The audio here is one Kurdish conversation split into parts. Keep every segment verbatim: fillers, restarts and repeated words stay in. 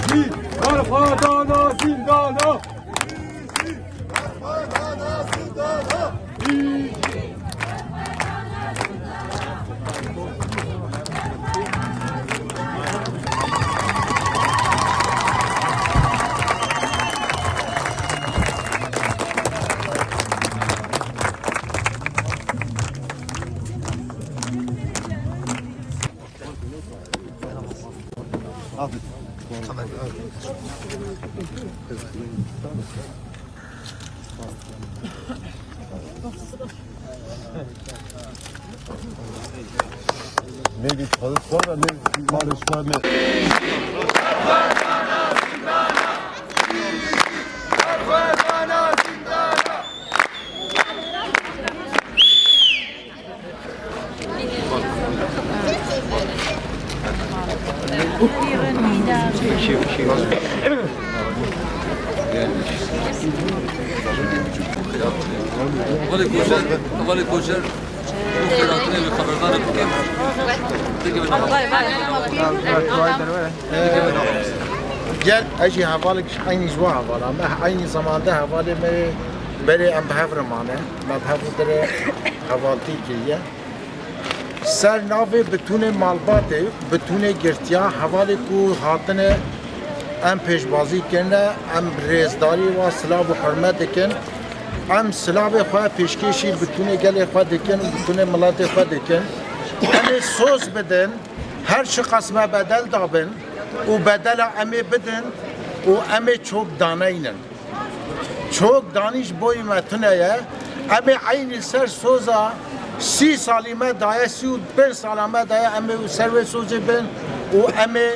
Berxwedana zîndana! Mêrî xwe, xwe ve mêrî malê xwe me. Hevalê Koçer, hevalê Koçer, bu xeberdanê bikin. Peki, ben Gel, ez jî hevalek, eynî ji wan hevala me, eynî zamanda hevalê me berê em bi hev re mane, me bi hev re hevaltî kiriye. Ser navê bitûnê malbatê, bitûnê girtiya, hevalê ku hatine em pêşbazî kirine, em rêzdarî wa silav û hurmet dikin. Em silavê xwe pêşkêşî bitûnê gelê xwe dikin û bitûnê miletê xwe dikin. Em ê soz bidin. Her çiqas me bedel dabin û bedela em ê bidin û em ê çok daneynin. Çok danî ji boyê me tune ye. Em ê eynî ser soza sî salî me daye, sî û pênc sala me daye, em ê ser wê sozê bin û em ê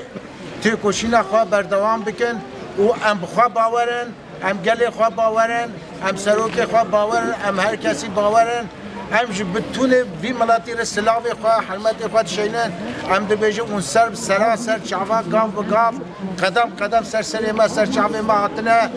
têkoşîna xwe berdewam bikin û em bi xwe bawer in. Em gelê xwe bawer in, em serokê xwe bawer in, em her kesî bawer in. Em ji bitûnê vî miletî re silavê xwe, hurmetê xwe dişeynin. Em dibêjin hûn ser bi sera, ser çava, gav bi gav, qedem qedem ser serê me, ser çavê me hatine.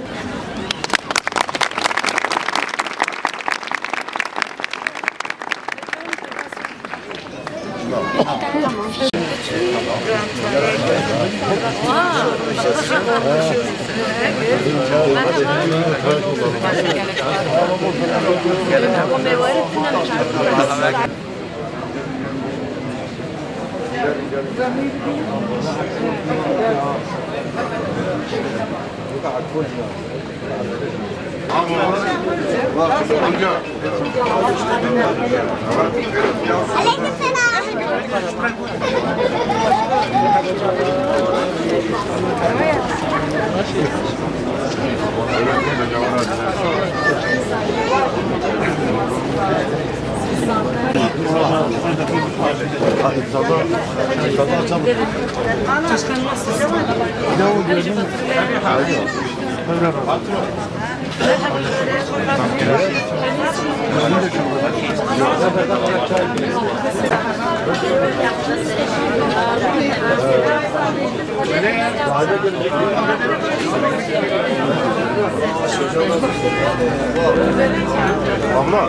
Abla.